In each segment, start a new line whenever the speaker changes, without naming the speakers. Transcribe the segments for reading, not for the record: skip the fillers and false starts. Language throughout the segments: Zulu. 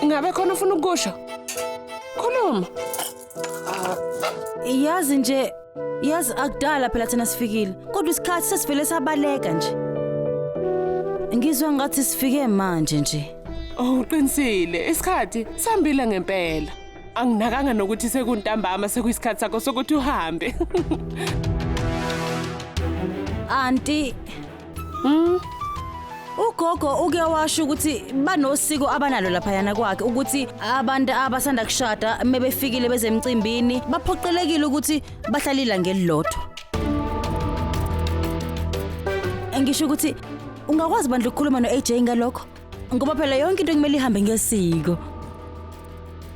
Ngabe khona ufuna ukusho? Khuluma.
Yazi nje, yazi akudala phela thina sifikile, kodwa isikhathi sesivele sabaleka nje. Ngizwa ngathi sifike manje nje.
Oh, uqinisile. Isikhathi sihambile ngempela. Anginakanga nokuthi sekuntambama sekuyisikhathi sakho sokuthi uhambe.
Anti, ugogo uke washo ukuthi banosiko abanalo laphayana kwakhe ukuthi abantu abasanda kushada mebefikile bezemcimbini baphoqelekile ukuthi bahlalile ngelilodwa. Ngisho ukuthi ungakwazi bandla ukukhuluma no-AJ ngalokho ngoba phela yonke into kumele ihambe ngesiko.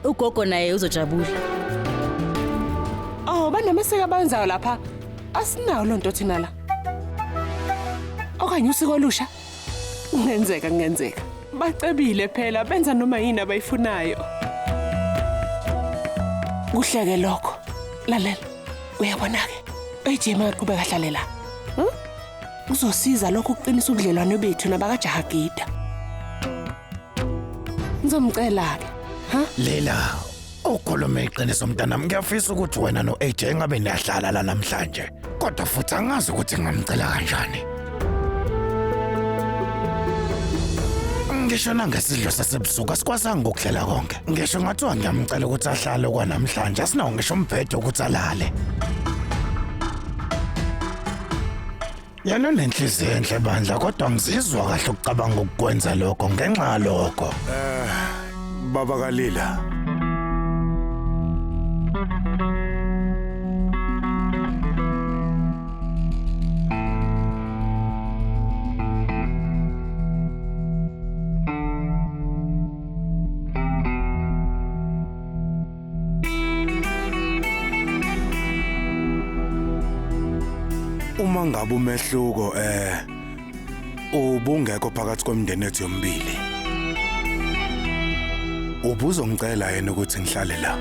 Ugogo naye uzojabula.
Oh, banamasiko abenzayo lapha. Asinawo lonto thina la. Okanye usiko olusha? Kungenzeka, kungenzeka. Bacebile phela benza noma yini abayifunayo. Kuhleke lokho. Lalela. Uyabona-ke? AJ makaqhubeka ahlale la. Kuzosiza lokho ukuqinisa ubudlelwano bethu nabakaJahagida. Ngizomcela-ke. Ha?
Lela, ukhulume iqiniso mntanami, ngiyafisa ukuthi wena no-AJ ngabe niyahlala la namhlanje. Kodwa futhi angazi ukuthi ngingamcela kanjani. Ngisho nangesidlo sasebusuku asikwazanga ukuhlela konke. Ngisho ngathiwa ngiyamcela ukuthi ahlale kwanamhlanje, asinawo ngisho umbhede ukuthi alale. Yena unenhliziyo enhle bandla, kodwa ngizizwa kahle ukucabanga ukukwenza lokho ngenxa yalokho.
Baba kaLila. Uma ngabe umehluko ubungekho phakathi kwemindeni yethu yomibili, ubuzongicela yena ukuthi ngihlale la?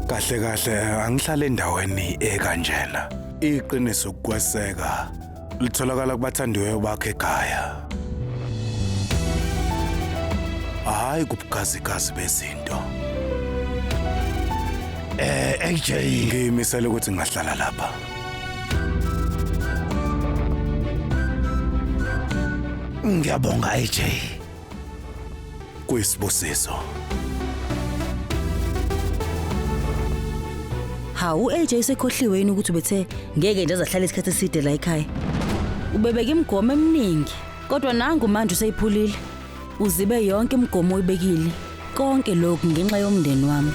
Kahle kahle angihlale endaweni ekanjena. Iqiniso ukukweseka litholakala kubathandiweyo bakhe ekhaya, hayi kubukhazikhazi bezinto.
AJ,
ngiyimisele ukuthi ngingahlala lapha.
Ngiyabonga AJ.
Kuyisibusiso.
Hawu, AJ sekhohliwe yini ukuthi ubethe ngeke nje azahlala isikhathi eside la ekhaya. Ubebeka imigomo eminingi, kodwa nangu manje useyiphulile. Uzibe yonke imigomo oyibekile. Konke lokhu ngenxa yomndeni wami.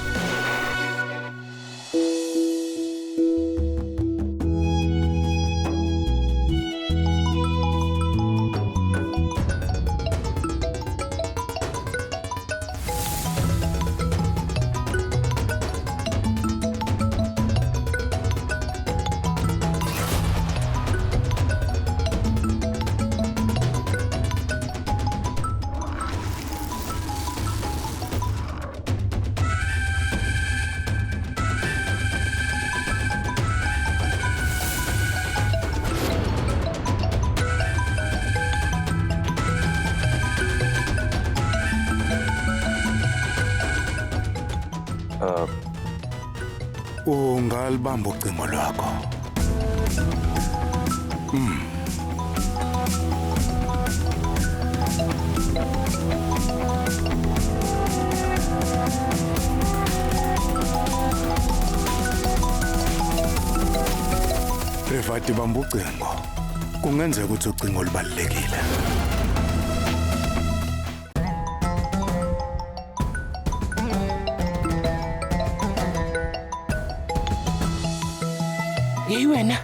Ungalibamba ucingo lwakho. Revati, bamba ucingo. Kungenzeka ukuthi ucingo lubalulekile.
Yeyi wena,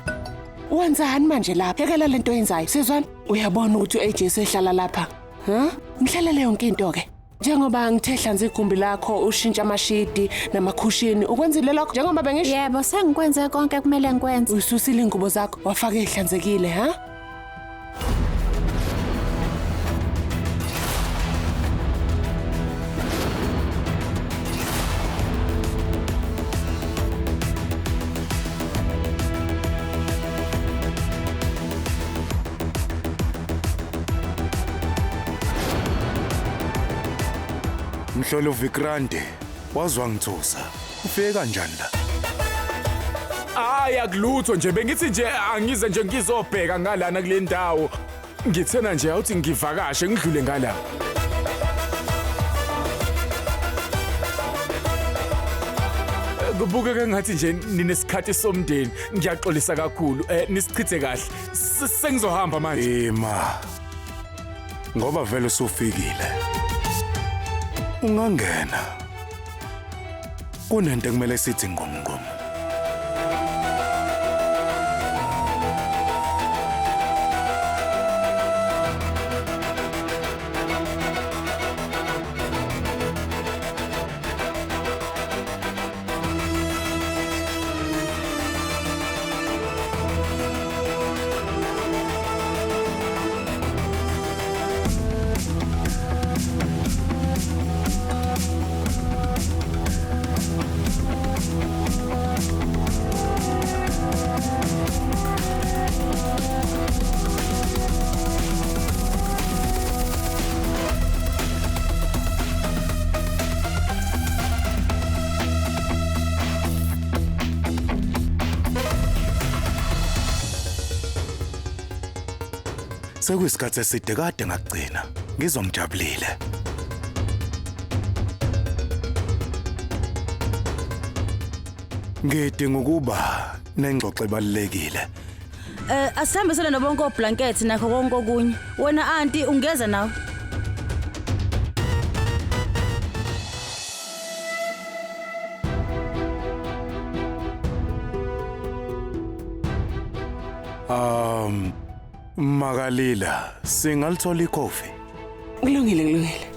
wenzani manje lapha? Yekela lento oyenzayo. Sizwana, uyabona ukuthi u-AJ sehlala lapha. Ha? Ngihlalele yonke into ke. Njengoba ngithe hlanza igumbi lakho, ushintsha amashidi namakhushini, ukwenzile lokho njengoba bengisho?
Yebo, sengikwenze konke kumele ngikwenze.
Uyisusile ingubo zakho, wafaka ezihlanzekile, ha?
Mhlolo Vikrante wazwa ngithusa. Ufike kanjani la?
Hayi akulutho nje bengithi nje angize nje ngizobheka ngalana kule ndawo. Ngithena nje awuthi ngivakashe ngidlule ngala. Kubukeka ngathi nje ninesikhathi somndeni. Ngiyaxolisa kakhulu. Nisichithe kahle. Sengizohamba manje.
Ima. Ngoba vele usufikile. Ungangena. Kunento ekumele sithi ngomngomo. Sekuyisikhathi eside kade ngakugcina. Ngizongijabulile. Ngidinga ukuba nengxoxo ebalulekile.
Asihambisane nobonke oblanket nakho konke okunye. Wena anti ungeza nawe.
Makalila, singalithola ikhofi.
Kulungile, kulungile.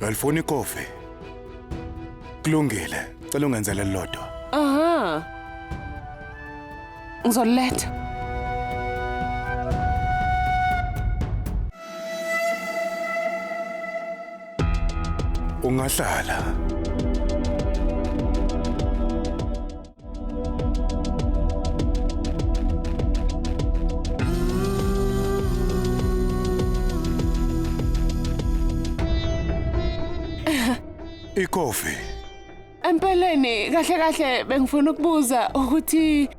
Uyalifuna ikhofi? Kulungile. Cela ungenzele lodwa.
Aha. Ngizoletha.
Ungahlala. Ikhofi.
Empeleni kahle kahle bengifuna ukubuza ukuthi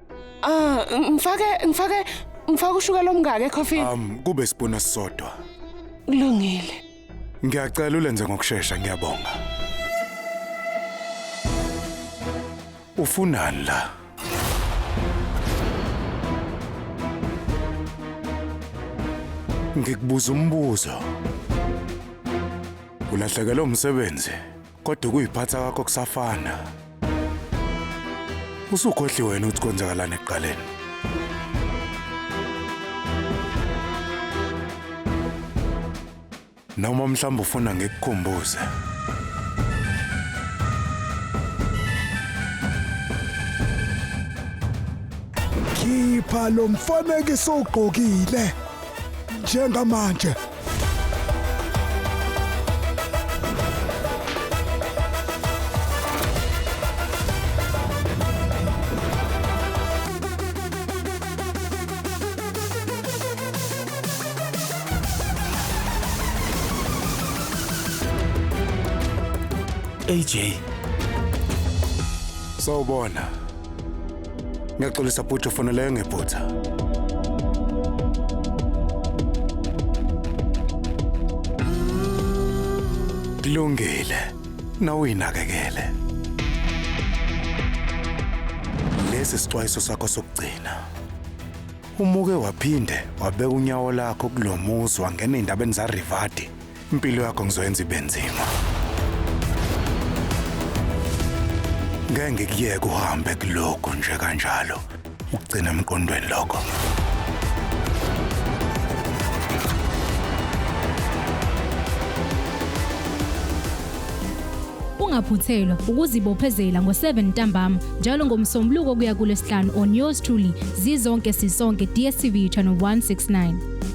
ngifake ushukela omngaka ekhofini.
Kube isipuni esisodwa.
Kulungile.
Ngiyacela ulenze ngokusheshsha, ngiyabonga. Ufunani la? Ngikubuza umbuzo. Ulahlekelwe umsebenzi, kodwa ukuyiphatha kwakho kusafana. Usukhohliwe wena ukuthi kwenzakalani ekuqaleni. Noma mhlawumbe ufuna ngikukhumbuze.
Khipha lo mfanekiso ogqokile njengamanje.
AJ.
Sawubona. Ngiyaxolisa bhuti, ufonele ngephutha. Kulungile. Nawuyinakekele. Lesi sixwayiso sakho sokugcina. Umuke waphinde wabeka unyawo lakho kulomuzi wangena endabeni zaRivati. Impilo yakho ngizoyenza ibe nzima. Ngeke ngikuyeke uhambe kulokho nje kanjalo. Ukugcina emqondweni lokho.
Ungaphuthelwa ukuzibophezela ngo-7 ntambama njalo ngomsombuluko kuya kulesihlanu on yours truly zizonke sisonke DStv channel 169.